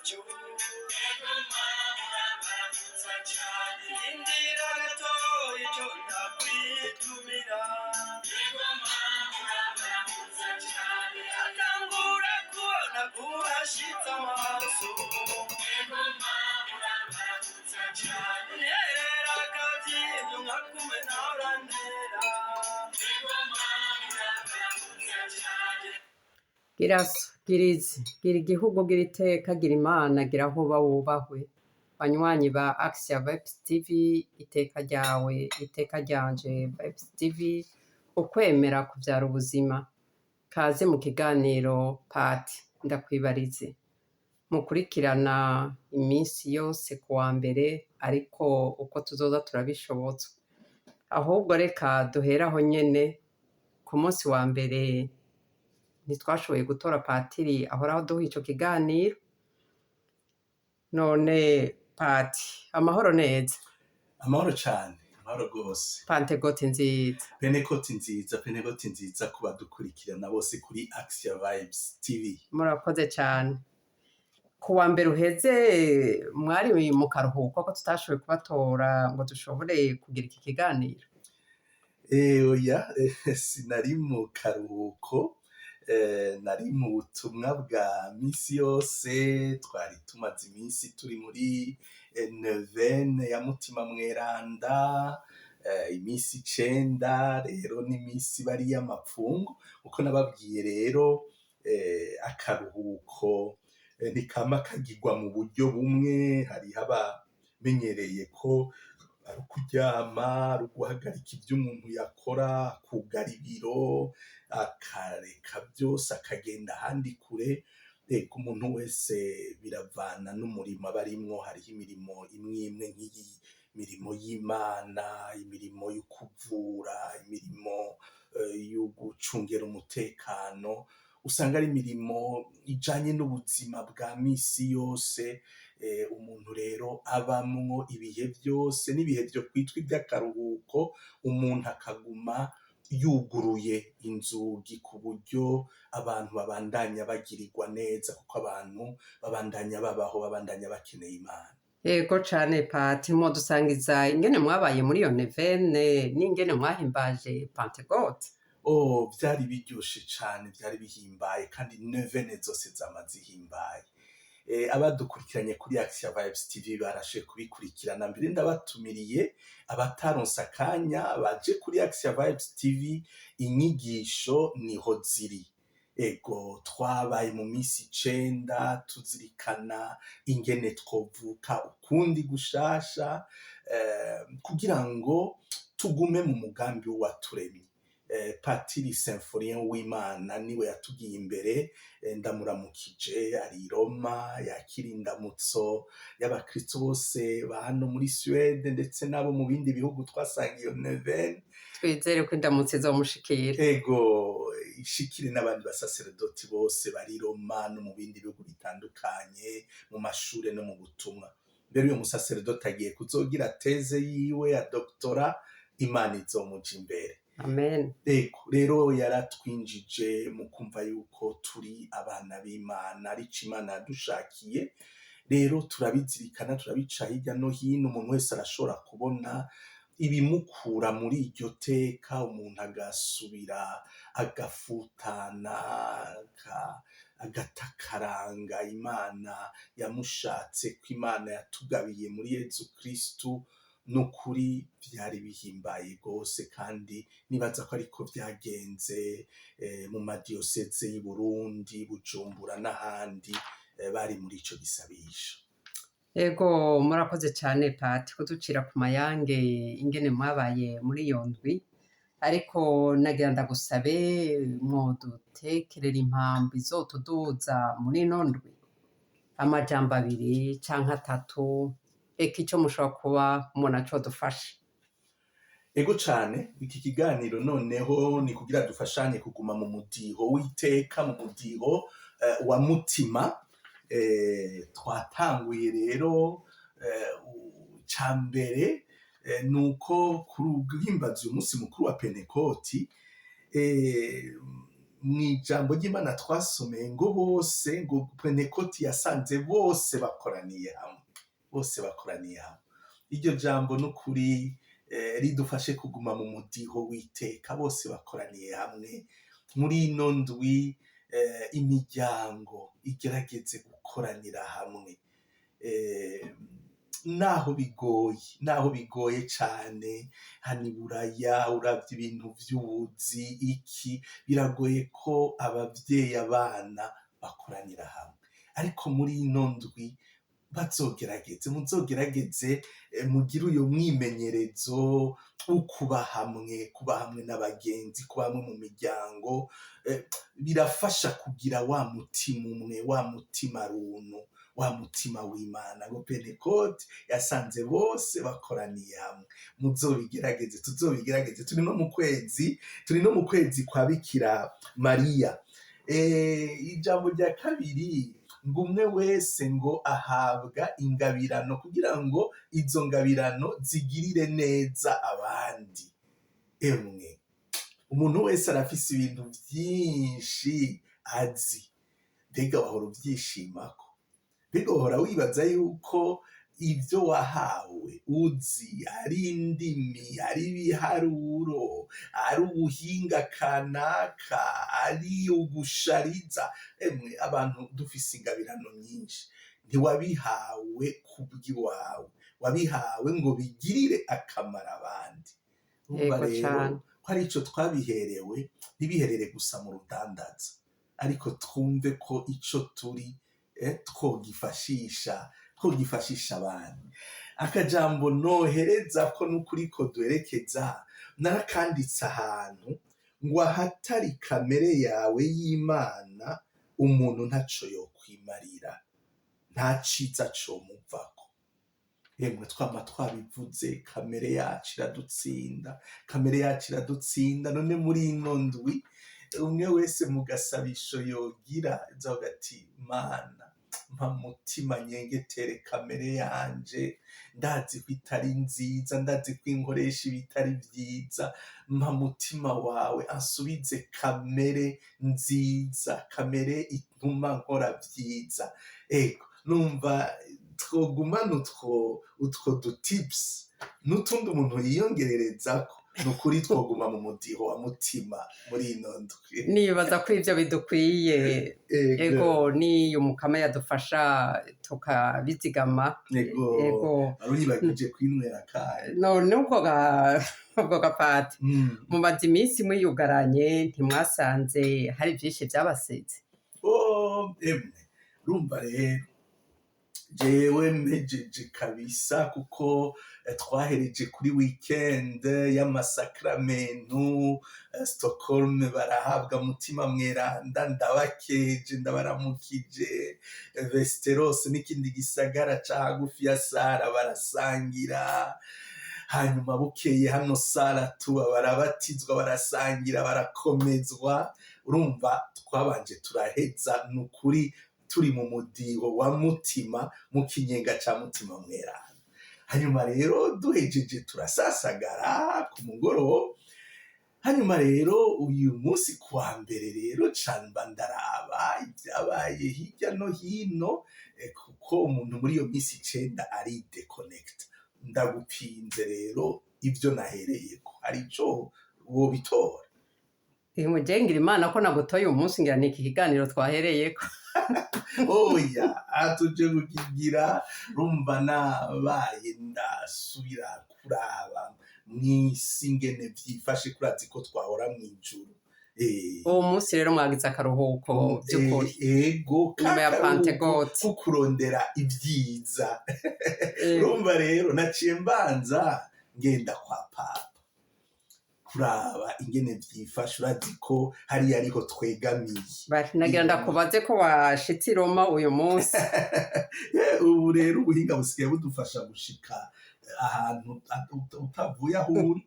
Wacu indira gatoya ico ndakwitumira atangura kubona kuhashitse amaso nterera akavyinyo nkakume nahora ntera. Gira so, gira izi, gira igihugu, gira iteka, gira Imana, gira aho uba wubahwe. Banywanyi ba Axia Vibes TV, iteka ryawe, iteka ryanje Vibes TV, ukwemera kuvyara ubuzima. Kaze mu kiganiro Pati ndakwibarize. Mukurikirana iminsi yose ku wa mbere, ariko uko tuzoza turabishobozwa. Ahubwo reka duhere aho nyene, ku munsi wa mbere ntitwashoboye gutora patiri ahoraho aduha ico kiganiro. None pati, amahoro neza? Amahoro cane, amahoro rwose. Pantegoti nziza. Penekoti nziza, penekoti nziza ku badukurikirana bose kuri Axia Vibes TV. Murakoze cane. Ku wa mbere uheze mwari mu karuhuko ko tutashoboye kubatora ngo dushobore kugira iki kiganiro. Oya, sinari mu karuhuko, nari mu butumwa bwa misi yose. Twari tumaze iminsi turi muri neuvaine ya Mutima Mweranda, iminsi 9 rero n'iminsi bari y'amapfungu. Uko nababwiye rero, akaruhuko ntikama kagirwa mu buryo bumwe. Hariho abamenyereye ko ari ukuryama, ari uguhagarika ivyo umuntu yakora, akugara ibiro, akareka byose akagenda ahandi kure. Eka umuntu wese biravana n'umurimo aba arimwo. Hariho imirimo imwe imwe nk'iyi mirimo y'Imana, imirimo yo kuvura, imirimo yo gucungera umutekano, usanga ari imirimo ijanye n'ubuzima bwa misi yose. Umuntu rero abamwo ibihe byose n'ibihe vyo kwitwa ivy'akaruhuko, umuntu akaguma yuguruye inzugi ku buryo abantu babandanya bagirirwa neza, kuko abantu babandanya babaho, babandanya bakeneye Imana. Yego cane pati, mwodusangiza ingene mwabaye muri iyo neuvaine n'ingene mwahimbaje Pantegote? Oh, vyari biryoshe cane, vyari bihimbaye, kandi neuvaine zose zama zihimbaye. Abadukurikiranye kuri Axia Vibes TV barashe kubikurikirana. Mbere ndabatumiriye abataronse akanya baje kuri Axia Vibes TV, inyigisho niho ziri. Ego, twabaye mu minsi 9 tuzirikana ingene twovuka ukundi gushasha, kugira ngo tugume mu mugambi w'uwaturemye. Patiri Symphorien Uwimana niwe yatugiye imbere, ndamuramukije ari i Roma, yakira indamutso y'abakristo bose ba hano muri Suède ndetse n'abo mu bindi bihugu twasangiye iyo neuvaine. Twizere ko indamutso izomushikira. Ego, ishikire n'abandi basaseredoti bose bari i Roma no mu bindi bihugu bitandukanye, mu mashure no mu butumwa. Mbere uyu musaseredoti agiye kuzogira thèse yiwe ya doctorat, Imana izomuja imbere. Amen. Ego, rero yaratwinjije mu kumva yuko turi abana b'Imana, arico Imana yadushakiye. Rero turabizirikana, turabica hirya no hino. Umuntu wese arashobora kubona ibimukura muri iryo teka, umuntu agasubira agafutana, agatakaranga Imana yamushatse, ko Imana yatugabiye muri Yezu Kristu. Nukuri vyari bihimbaye gose, kandi nibaza ko ariko vyagenze mu madiyoseze y'i Burundi, Bujumbura n'ahandi, bari muri ico gisabisho. Ego, murakoze cane pati kuducira ku mayange ingene mwabaye muri iyo ndwi, ariko nagira ndagusabe mwodutekerera impamvu izotuduza muri ino ndwi, amajambo abiri canke atatu, eka ico mushobora kuba mubona codufasha. Ego cane, iki kiganiro noneho ni kugira dufashanye kuguma mu mudiho w'iteka, mu mudiho wa mutima. Twatanguye rero, ca mbere nuko kuri guhimbaza uyu munsi mukuru wa Pentekoti, Mu ijambo ry'Imana twasomeye ngo bose, ngo Pentekoti yasanze bose bakoraniye hamwe, bose bakoraniye hamwe. Iryo jambo n'ukuri ridufashe kuguma mu mudiho w'iteka, bose bakoraniye hamwe. Muri ino ndwi imiryango igerageze gukoranira hamwe, naho bigoye, naho bigoye cane. Hano i Buraya uravye ibintu vy'ubuzi iki, biragoye ko abavyeyi abana bakoranira hamwe, ariko muri ino ndwi bazogerageze, muzogerageze mugire uyo mwimenyerezo wo kuba hamwe, kuba hamwe n'abagenzi, kuba hamwe mu miryango. Birafasha kugira wa mutima umwe, wa mutima runtu, wa mutima w'Imana. Ngo Pentekote yasanze bose bakoraniye hamwe. Muzobigerageze, tuzobigerageze. Turi no mu kwezi, turi no mu kwezi kwa Bikira Mariya. Ijambo rya kabiri ngo umwe wese ngo ahabwa ingabirano kugira ngo izo ngabirano zigirire neza abandi. Emwe, umuntu wese arafise ibintu vyinshi azi. Mbega wahora uvyishimako? Mbega wahora wibaza yuko ivyo wahawe uzi ari indimi, ari ibiharuro, ari ubuhinga kanaka, ari ugushariza? Emwe, abantu dufise ingabirano nyinshi. Ntiwabihawe kubw'iwawe, wabihawe ngo bigirire akamaro abandi. Urumva Yego rero cane. ko ari ico twabiherewe, ntibiherere gusa mu rudandaza, ariko twumve ko ico turi twogifashisha abandi. Akajambo nohereza ko n'ukuri ko duherekeza, narakanditse ahantu ngo ahatari kamere yawe y'Imana umuntu ntaco yokwimarira, nta ciza comuvako. Emwe, twama twabivuze, kamere yacu iradutsinda, kamere yacu iradutsinda. None muri ino ndwi umwe wese mu gasabisho yogira azovuga ati: Mana, mpa mutima nyengetere kamere yanje, ndazi ko itari nziza, ndazi ko inkoresha ibitari vyiza, mpa mutima wawe ansubize kamere nziza, kamere ituma nkora vyiza. Ego, numva twogumana utwo dutips n'utundi umuntu yiyongererezako, ni ukuri twoguma mu mudiho wa mutima muri ino ndwi. Nibaza ko ivyo bidukwiye. Ego. Ego, niyo Umukama yadufasha tukabizigama. Ego. Ego. Waruyibagije kwinywera kayo. None ubwo gapati, mumaze iminsi mwiyugaranye, ntimwasanze hari vyinshi vyabasize? Oh, emwe, urumva rero jewe mpejeje kabisa, kuko twahereje kuri weekend y'amasakramentu, Stockholm barahabwa mutima mweranda, ndabakeje, ndabaramukije. Västerås n'ikindi gisagara ca hagufi ya Sara barasangira. Hanyuma bukeye hano Sara tuba barabatizwa, barasangira, barakomezwa. Urumva twabanje turaheza nukuri turi mu mudiho wa mutima, mu kinyenga ca mutima mweranda. Hanyuma rero duhejeje turasasagara ku mugoroba. Hanyuma rero uyu munsi kuwa mbere rero camba ndaraba ibyabaye hirya no hino, kuko umuntu muri iyo minsi 9 ari déconnecté. Ndagupinze rero ivyo nahereyeko, hari ico wobitora? Ngira Imana ko nagutoye uyu munsi, ngira ni iki kiganiro twahereyeko. Oya, tuje kukigira. Rumva nabaye ndasubira kuraba mw'isi ngene vyifashe, kurazi ko twahora mw'ijuru. Uwo munsi rero mwagize akaruhuko vy'ukuri? Ego. Nyuma ya kakaruhuko Pantegote. ko kurondera ibyiza. Urumva rero naciye mbanza ngenda kwa Papa kuraba ingene vyifashe, urazi ko hariya ariho twegamiye. Nagira ndakubaze ko washitse i Roma uyu munsi. Ubu rero ubuhinga busigaye budufasha gushika ahantu utavuye aho uri.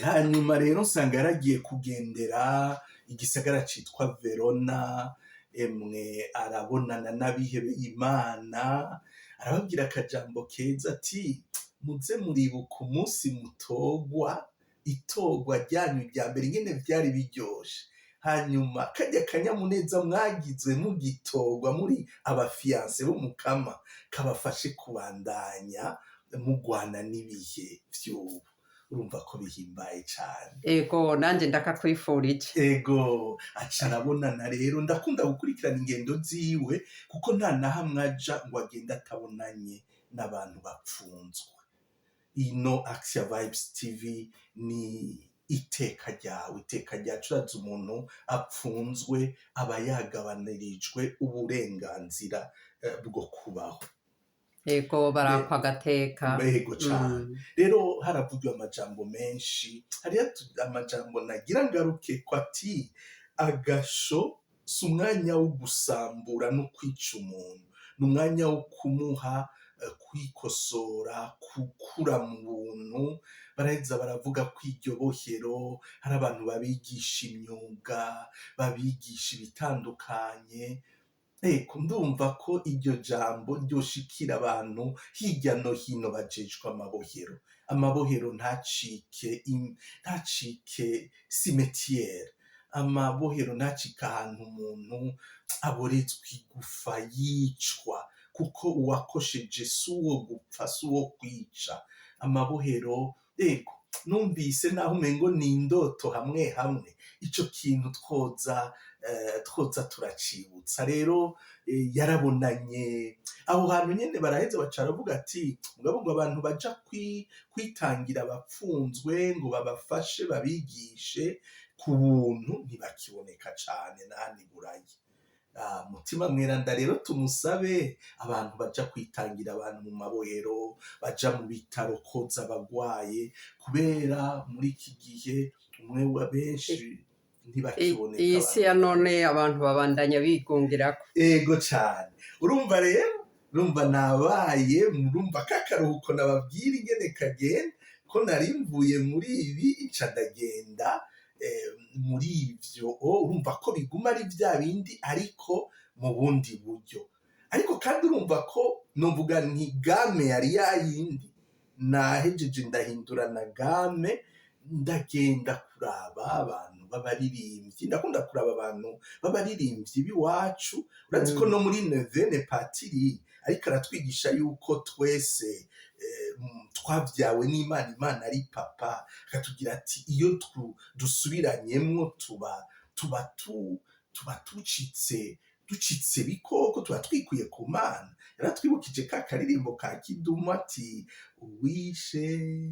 Hanyuma rero nsanga yaragiye kugendera igisagara citwa Verona. Emwe, arabonana n'abihebeye Imana, arababwira akajambo keza ati: muze muribuka umunsi mutogwa. Itorwa ryanyu rya mbere ingene vyari biryoshe, hanyuma karya kanyamuneza mwagize mugitorwa muri abafiyanse b'Umukama kabafashe kubandanya mugwana n'ibihe vy'ubu. Urumva ko bihimbaye cane. Ego, nanje ndakakwifurije. Ego, aca arabonana rero. Ndakunda gukurikirana ingendo ziwe kuko nta na hamwe aja ngo agende atabonanye n'abantu bapfunzwe. Ino Axia Vibes TV ni iteka ryawe, iteka ryacu. Urazi umuntu apfunzwe aba yagabanirijwe uburenganzira bwo kubaho. Ego, barakwa agateka. Ego cane. Rero haravugwa amajambo menshi, hariho amajambo nagira ngaruke ko ati agasho si umwanya wo gusambura no kwica umuntu, ni umwanya wo kumuha kwikosora, gukura mu buntu. Baraheza baravuga ko iryo bohero hari abantu babigisha imyuga, babigisha ibitandukanye. Eko ndumva ko iryo jambo ryoshikira abantu hirya no hino bajejwe amabohero. Amabohero ntacike ntacike cimetière, amabohero ntacike ahantu umuntu aborezwa igufa yicwa, kuko uwakosheje si uwo gupfa, si uwo kwica. Amabohero, ego, numvise naho umengo ni indoto hamwe hamwe, ico kintu twoza turacibutsa. Rero yarabonanye aho hantu nyene, baraheza baca baravuga ati mugabo ngo abantu baja kwitangira abapfunzwe ngo babafashe babigishe ku buntu ntibakiboneka cane na hano i Burayi. Mutima mweranda rero tumusabe abantu baja kwitangira abantu mu mabohero, baja mu bitaro koza abagwaye, kubera muri iki gihe umwe wa benshi ntibakiboneka. Iyi si ya none abantu babandanya bigungirako. Ego cane. Urumva rero, urumva nabaye, murumva kakaruhuko nababwira ingene kagenda, ko nari mvuye muri ibi nca ndagenda muri ivyo. Urumva ko biguma ari vya bindi ariko mu bundi buryo. Ariko kandi urumva ko novuga nti gamme yari yayindi, nahejeje ndahindura na gamme, ndagenda kuraba abantu b'abaririmbyi. Ndakunda kuraba abantu b'abaririmbyi b'iwacu. Urazi ko no muri neuvaine patiri ariko aratwigisha yuko twese twavyawe n'Imana, Imana ari papa, akatubwira ati iyo dusubiranyemwo tuba ducitse bikoko, tuba twikuye ku Mana. Yaratwibukije ka karirimbo ka Kidumu ati uwishe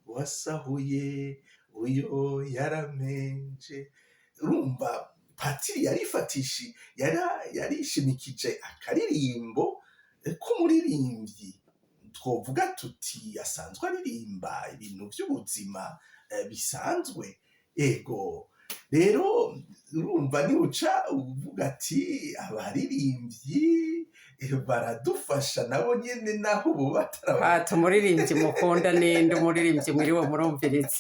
wasahuye uyo yaramenje. Urumva patiri yarifatishi yarishimikije akaririmbo k'umuririmbyi twovuga tuti asanzwe aririmba ibintu vy'ubuzima bisanzwe. Ego rero urumva niuca uvuga ati abaririmbyi baradufasha nabo nyene naho ubu bataraba. Ati umuririmbyi mukunda ninde? Umuririmbyi mwiriwe murumviriza?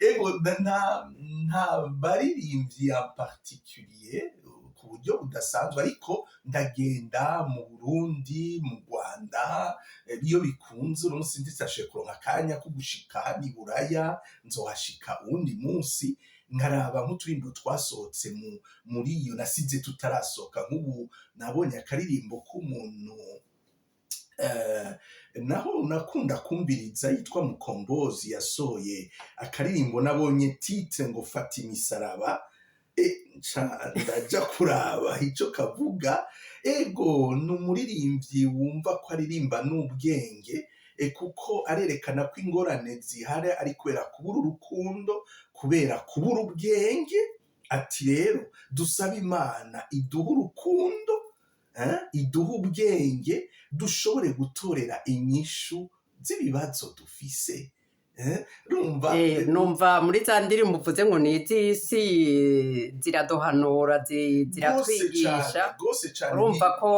Ego, nta baririmbyi en particulier ku buryo budasanzwe, ariko ndagenda mu Burundi, mu Rwanda iyo bikunze. Uno munsi ndetse kuronka akanya ko gushika hano i Buraya, nzohashika uwundi munsi, nkaraba nk'uturimbo twasohotse muri iyo nasize tutarasohoka. Nk'ubu nabonye akaririmbo k'umuntu naho nakunda kumviriza yitwa Mukombozi, yasohoye akaririmbo, nabonye titre ngo fata imisaraba, nca ndaja kuraba ico kavuga. Ego, ni umuririmbyi wumva ko aririmba n'ubwenge, kuko arerekana ko ingorane zihari ari kubera kubura urukundo, kubera kubura ubwenge. Ati rero dusabe Imana iduhe urukundo, iduhe ubwenge, dushobore gutorera inyishu z'ibibazo dufise. Urumva. Numva muri za ndirimbo uvuze ngo ni iz'isi ziraduhanura, ziratwigisha. Gose cane. Urumva ko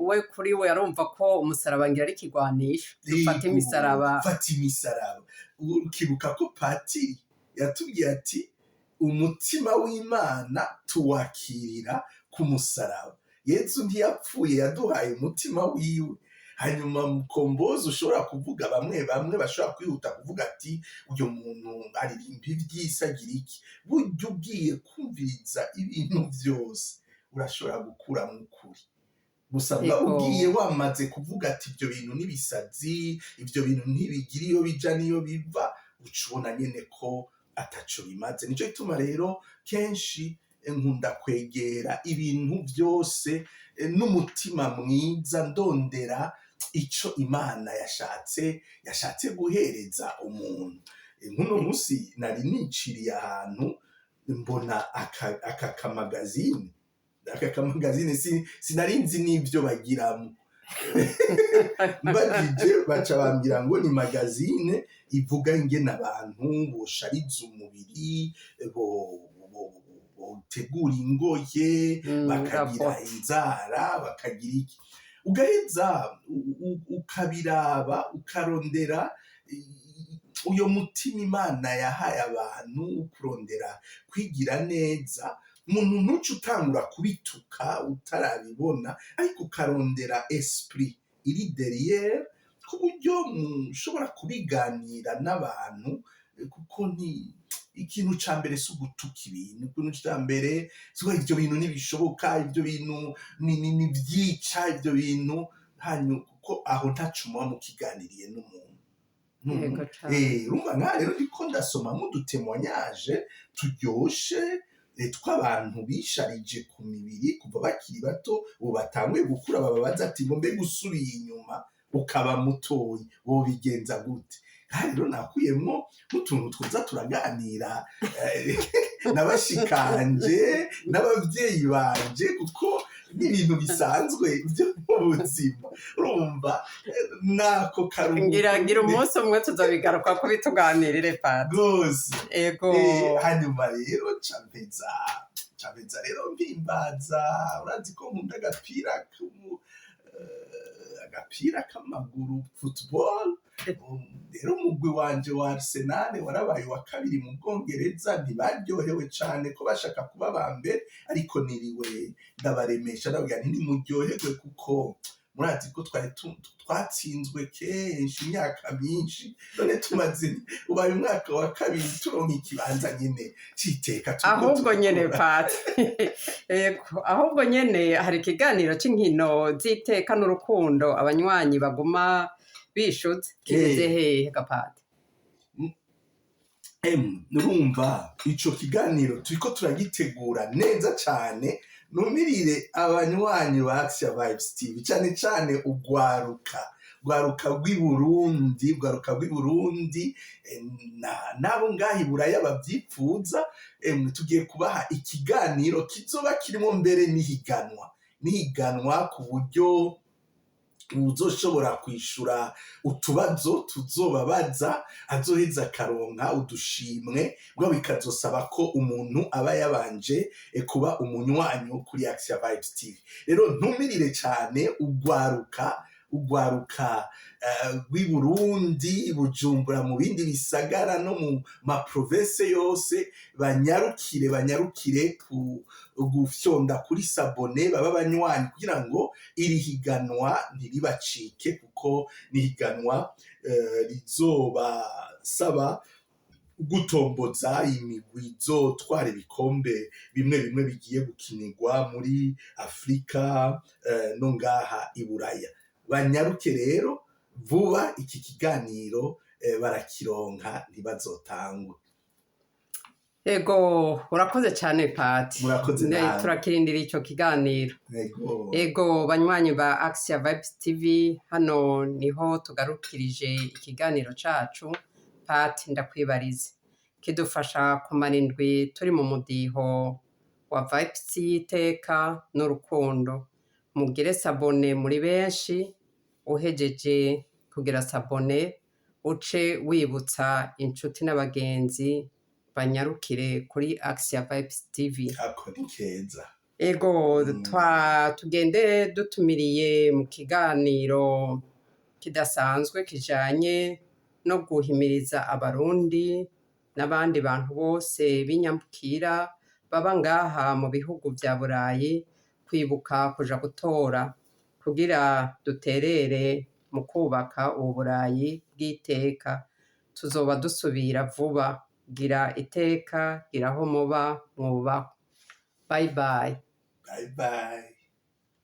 we kuri we arumva ko umusaraba ngira ari ikigwanisho, dufate imisaraba. Fata imisaraba. Ukibuka ko patiri yatubwiye ati umutima w'Imana tuwakirira ku musaraba. Yezu ntiyapfuye, yaduhaye umutima wiwe. Hanyuma Mukombozi ushobora kuvuga, bamwe bamwe bashobora kwihuta kuvuga ati uyu muntu aririmba ivy'isi agira iki. Burya ugiye kumviriza ibintu vyose urashobora gukuramwo ukuri. Gusa mba ugiye wamaze kuvuga ati ibyo bintu n'ibisazi, ibyo bintu ntibigira iyo bija n'iyo biva, uca ubona nyene ko ataco bimaze. Nico gituma rero kenshi nkunda kwegera ibintu byose n'umutima mwiza, ndondera ico Imana yashatse guhereza umuntu. Nk'uno munsi nari niciriye ahantu mbona aka kamagazine, aka kamagazine sinari nzi n'ibyo bagiramo. Mbajije baca bambwira ngo ni magazine ivuga ingene abantu boshariza umubiri, botegura ingoye, bakagira Rapport. inzara, bakagira iki. Ugaheza ukabiraba, ukarondera uyo mutima Imana yahaye abantu kurondera kwigira neza. Umuntu ntuce utangura kubituka utarabibona, ariko ukarondera esprit iri derrière, ku buryo mushobora kubiganira n'abantu, kuko ni ikintu ca mbere si ugutuka ibintu. Ikintu ca mbere si ukuvuga ivyo bintu ntibishoboka, ivyo bintu ni vyica, ivyo bintu hanyuma, kuko aho ntaco muba mukiganiriye n'umuntu. Yego cane. Urumva nka rero ndiko ndasomamwo udutémoignage turyoshe, tw'abantu bisharije ku mibiri kuva bakiri bato, ubu batanguye gukura, bababaza ati ngo mbega usubiye inyuma ukaba mutoyi wobigenza gute? Kandi rero nakuyemwo n'utuntu twoza turaganira n'abashikanje n'abavyeyi banje, kuko n'ibintu bisanzwe vyo mu buzima. Urumva nako karuhuko. Ngira umunsi umwe tuzobigaruka ko bituganirire, Padi. Rwose. Ego. Hanyuma rero ca mpeza rero mpimbaza. Urazi ko nkunda agapira k'amaguru, football. Rero umugwi wanje wa Arsenal warabaye uwa kabiri mu Bwongereza. Ntibaryohewe cane ko bashaka kuba aba mbere, ariko niriwe ndabaremesha, ndababwira nti nimuryoherwe, kuko murazi ko twari twatsinzwe kenshi imyaka myinshi, none tumaze ubaye umwaka wa kabiri turonka ikibanza nyene c'iteka turiko Ahubwo nyene turakora. Pati, ego, ahubwo nyene hari ikiganiro c'inkino z'iteka n'urukundo abanywanyi baguma bishuze, kigeze hehe gapati? Urumva ico kiganiro turiko turagitegura neza cane. Numirire abanywanyi ba Axia Vibes TV, cane cane ugwaruka, rwaruka rw'i Burundi, rwaruka rw'i Burundi, nabo ngaha i Buraya bavyipfuza. Tugiye kubaha ikiganiro kizoba kirimo mbere n'ihiganwa, ku buryo uzoshobora kwishura utubazo tuzobabaza azoheza akaronka udushimwe. Bwo bikazosaba ko umuntu aba yabanje kuba umunywanyi wo kuri Axia Vibes TV. Rero ntumirire cane ugwaruka rw'i Burundi, Bujumbura, mu bindi bisagara no mu ma province yose, banyarukire ku gufyonda kuri s'abonner, baba abanywanyi, kugira ngo iri higanwa ntiribacike, kuko ni higanwa rizobasaba gutomboza imigwi izotwara ibikombe bimwe bimwe bigiye gukinirwa muri Afurika no ngaha i Buraya. Banyaruke rero vuba, iki kiganiro barakironka, ntibazotangwe. Ego, urakoze cyane, Pati. Murakoze nawe. Turakirindira ico kiganiro. Ego. Ego, banywanyi ba Axia Vibes TV, hano niho tugarukirije ikiganiro cacu. Pati ndakwibarize, kidufasha kumara indwi turi mu mudiho wa vibes y'iteka n'urukundo. Mugire s'abonner muri benshi. Uhejeje kugira s'abonner, uce wibutsa inshuti n'abagenzi banyarukire kuri Axia Vibes TV. Ako ni keza. Ego, twa tugende dutumiriye mu kiganiro kidasanzwe kijanye no guhimiriza Abarundi n'abandi bantu bose b'inyambukira baba ngaha mu bihugu vya Burayi kwibuka kuja gutora kugira duterere. mu kubaka Uburayi bw'iteka. Tuzoba dusubira vuba. Gira iteka, gira aho muba, mwubahwe. Bye bye. Bye bye.